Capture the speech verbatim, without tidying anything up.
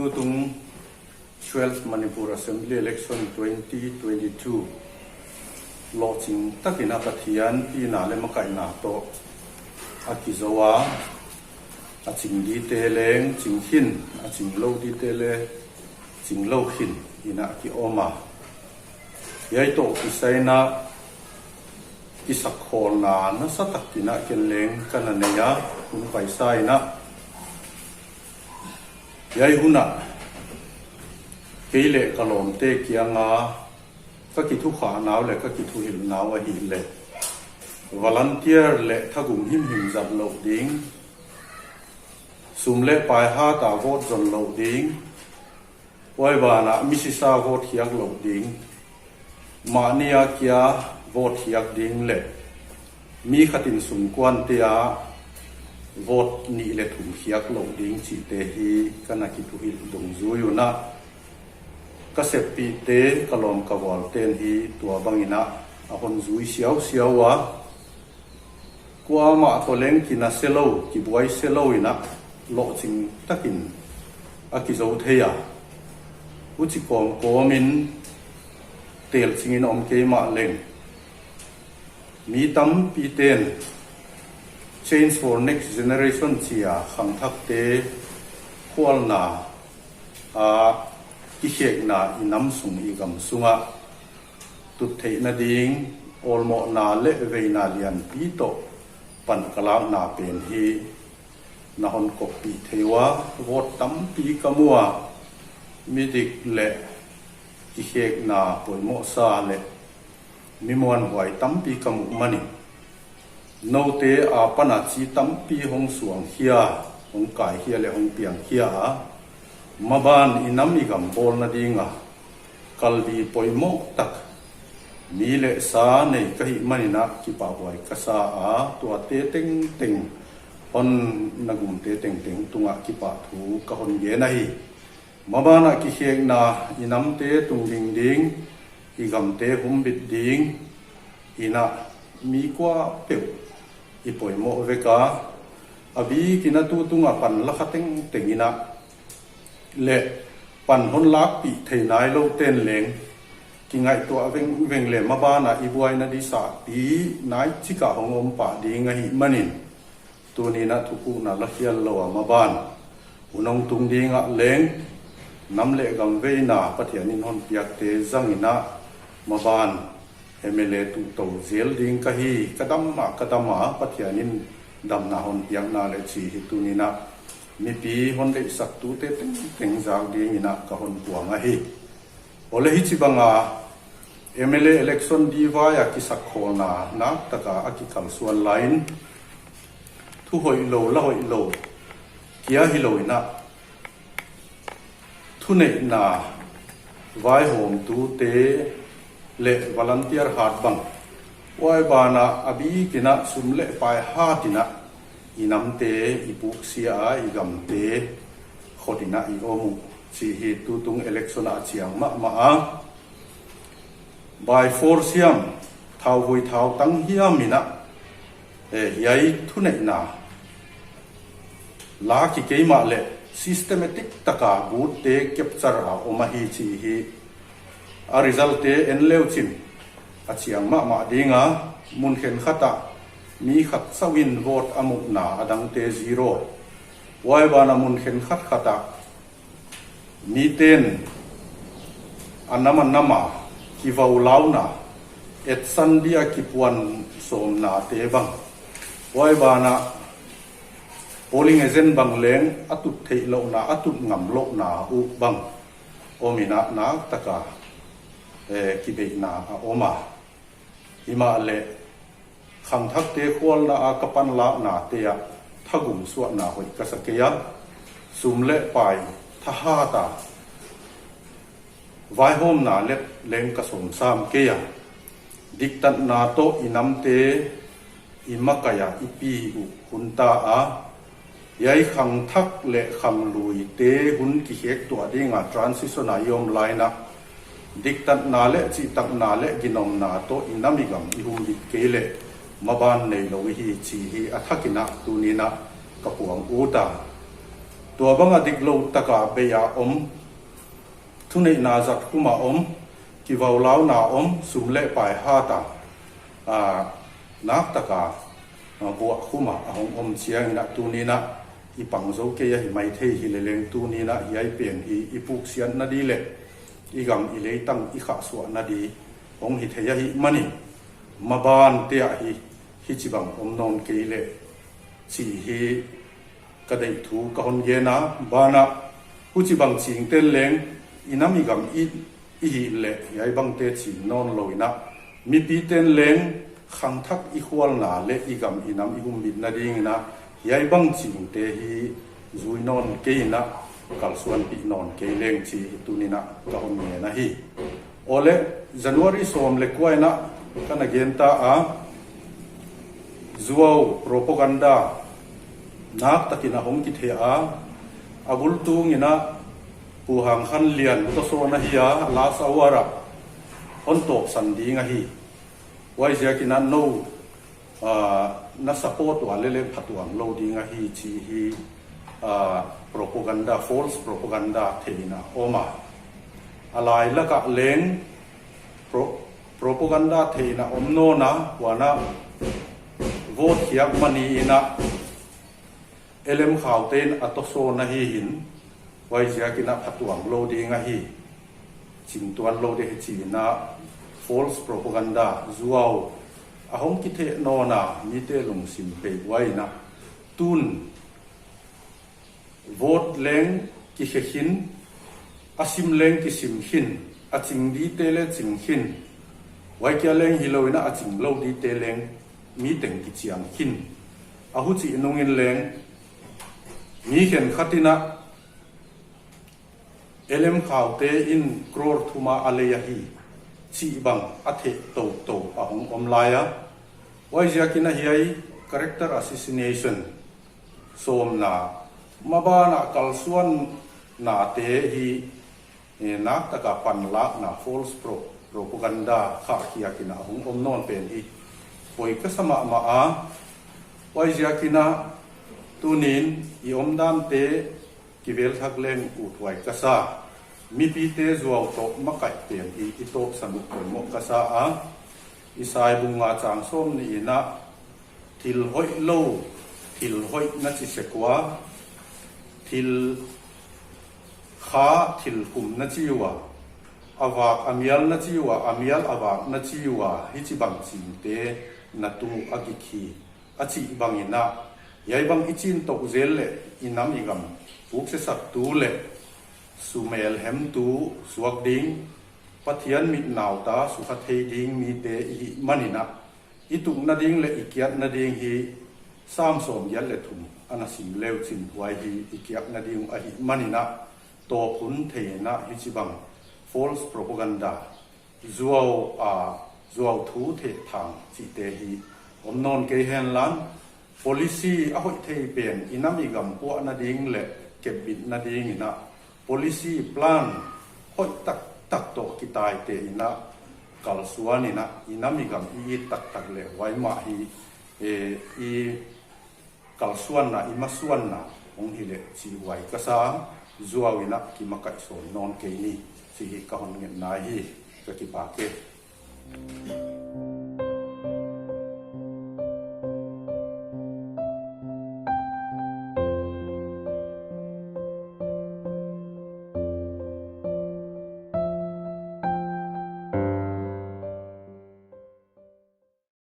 Tutung twelve Manipur Assembly Election twenty twenty-two lohching takin a Pathian pina leh makaihna toh a kizou a, a ching dite leng ching khin, a ching lou dite leng ching lou khin in a ki om a. Hiai toh kisai in a kisakkholna nasatak in a ken leng ka na nei a, hun paisa in a. Hiai hun a kei leh ka lawmte kiang a ka kithukhah nau leh ka kithuhilh nau ahihleh volunteer leh thagum himhim zat louh ding, sum leh pai hat a vote zon louh ding, huai ban ah misisa vote khiak louh ding, mahni a kia vote khiak ding leh mi khat in sungkuante a vote nih leh thum khiak louh ding chihte hi ka na kithuhilh dungzui un a, ka seppihte, ka lawm ka vualte'n hi tua bang in a a hon zui siausiau a. Kuamah toh leng kina se lou, kibuai se lou in a lohching takin a kizou thei a. Huchi kawmkawm in telching in om kei mah leng, mi tampite'n Change for Next Generation chi a khangthakte khualna a kikhekna i nam sung i gam sung ah tuttheihna ding awlmohna leh veina lianpi toh pan ka lakna pen hi na hon koppih thei ua, vote tampi ka mu a, midik leh kikhekna poimoh sa leh mi muanhuai tampi ka muh manin, noute apan a chi tampi hong suangkhia, hong kaikhia leh hong piangkhia a, maban i nam i gam bawlna ding a kalbi poimoh tak mi leh sa nei ka hih manin a kipahhuai ka sa a, tuate tengteng hon na gumte tengteng tungah kipahthu ka hon gen ahi. Maban ah kikhekna i namte tungding ding, i gamte humbit ding in a mi kuapeuh i poimoh vek a, a bik in a tutung a pan la kha tengteng in a leh pan hon lakpih thei nailoute'n leng kingaihtuah vengveng leh maban ah i buaina di sakpi nai chik a hong om pah ding ahih manin, tuni'n a thupukna la khial lou a maban hun hong tung ding ah leng nam leh gam veina Pathian in hon piakte zang in a maban M L A tuh tou zel ding ka hi, ka dam a, ka dam a, Pathian in damna hon piakna leh chi hi tuni'n a mipi hon deihsak tute tengteng zak ding in a ka hon puang ahi. Awle hichibang a M L A election di vai a kisakkholna naktak a a kikalsuan lai in, thu hoihlou, la hoihlou kia hilou in a, thuneihna vaihawmtute leh volunteer hat bang, huai ban ah a bik in a sum leh pai hat in a i namte i puksia a, i gamte khot in a i om uh chih hi tutung election ah a chiang mahmah a. By force hiam, thauvui thautang hiam in a, eh, hiai thuneihna la kikei mahleh systematic tak a booth te capture a om ahi chih hi a result te en leuchin a chiang mahmah ding a. Mun khenkhat ah mi khat chauh in vote a muhna, a dangte zero. Huai ban ah mun khenkhat khat ah mite'n a nam a nam a kivau launa, etsan dia kipuan sawmnate bang, huai ban ah polling agent bang leng a tut theih louhna, a tut ngam louhna uh bang om in a naktak a, eh, kibeihna a om a. Himahleh khangthakte khualna a ka panlaknate ah thagum suahna hoih ka sa kei a, sum leh pai thahat a vaihawmna leh leng ka sawmsam kei a. Diktatna toh i namte i makai a i pi uh hun ta a, hiai khangthak leh khangluite hun kikhek tuah ding a transition a i om lai in a, diktatna leh chihtakna leh ginomna toh i nam i gam i humbit kei leh maban neilou i hi chih hi a thak in a tuni'n a ka puang ut a. Tua banga diklou taka bei a om, thuneihna zat khum a om, kivaulauna om, sum leh pai hat a, a, nak taka, a, buah khum a a hong om chiangin a tuni'n a i pang zou kei ahi maithei hileleng tuni'n a hiai pen hi i puksiatna di leh i gam i leitang i khahsuahna di hong hi thei ahihmanin, maban te ah hi, hichibang om nawn kei leh chih hi ka deih thu ka hon gen a, banah huchibang chingte'n leng i nam i gam i, i hih leh hiai bangte ching nawnlou in a, mipite'n leng khangthak i khualna leh i gam i nam i humbitna dingin a, hiai bang chingte hi zui nawn kei in a, kalsuanpih nawn kei leng chih hi tuni'n a ka hon ngen ahi. Awle, January sawm leh kua in a ka na gen ta a, zuau propaganda nak takin a hong kitheh a, a bul tungin a Pu Hang Khan Lian tawsawn ahi a, last hour a hon tawpsan ding ahi. Huaiziakin a nou, a, na support ua leleng phatuam lou ding ahi chih hi, a, propaganda, false propaganda theihna om a. A lailak ah leng pro-, propaganda theihna om nawn a, huan a vote khiak mani in a L M Khaute in a tawsawn ahi hin, huaiziakin a phatuam lou ding ahi, chingtuan lou ding hi chih in a false propaganda, zuau a hong kitheh nawn a mite lungsim peih huai in a, tun vote leng kikhe khin, a sim leng kisim khin, a ching dite leng ching khin, huai kia leng hilou in a a ching lou dite leng mi teng kichian khin. A huchih nungin leng mi khenkhat in a L M Khaute in crore thum a a lei ahi chih bang a theh toutou a hong om lai a. Huaiziakin a hiai character assassination sawmna, maban a kalsuanna te hi, eh, nak taka panlakna false pro-, propaganda khahkhiakin a hong om nawn pen hi poi ka sa mahmah a. Huaiziakin a tuni'n i omdan te kivel thak leng uthuai ka sa. Mipite zuau toh makaih pen hi i tawpsan uh poimoh ka sa a. Isai bung nga chang sawmnih in a, thil hoihlou thil hoih na chi sek ua, thil kha thil khum na chi ua, a vak a mial na chi ua, a mial a vak na chi ua, hichibang chingte na tung uh a gik hi, a chih bangin a, hiai bang i chin tou zel leh i nam i gam puksiasaktu leh sumelhemtu suak ding, Pathian mit nauta sukha thei ding mite i hih manin a, i tukna ding leh i kiatna ding hi Sam sawmgiat leh thum ana sim leu chin huai hi i kiatna ding uh ahih manin a, tawp hun thei in a hichibang false propaganda, zuau a, zuau thu thehthang chihte hi om nawn kei henla, policy a hoih thei pen i nam i gam puahna ding leh kepbitna dingin a, policy plan hoih taktak toh kitaite in a kalsuan in a, i nam i gam i it taktak leh huai mah hi, eh, i kalsuanna, i masuanna hong hi leh chih huai ka sa, zuau in a kimakaih sawn nawn kei ni, chih hi ka hon ngetna hi, ka kipak e.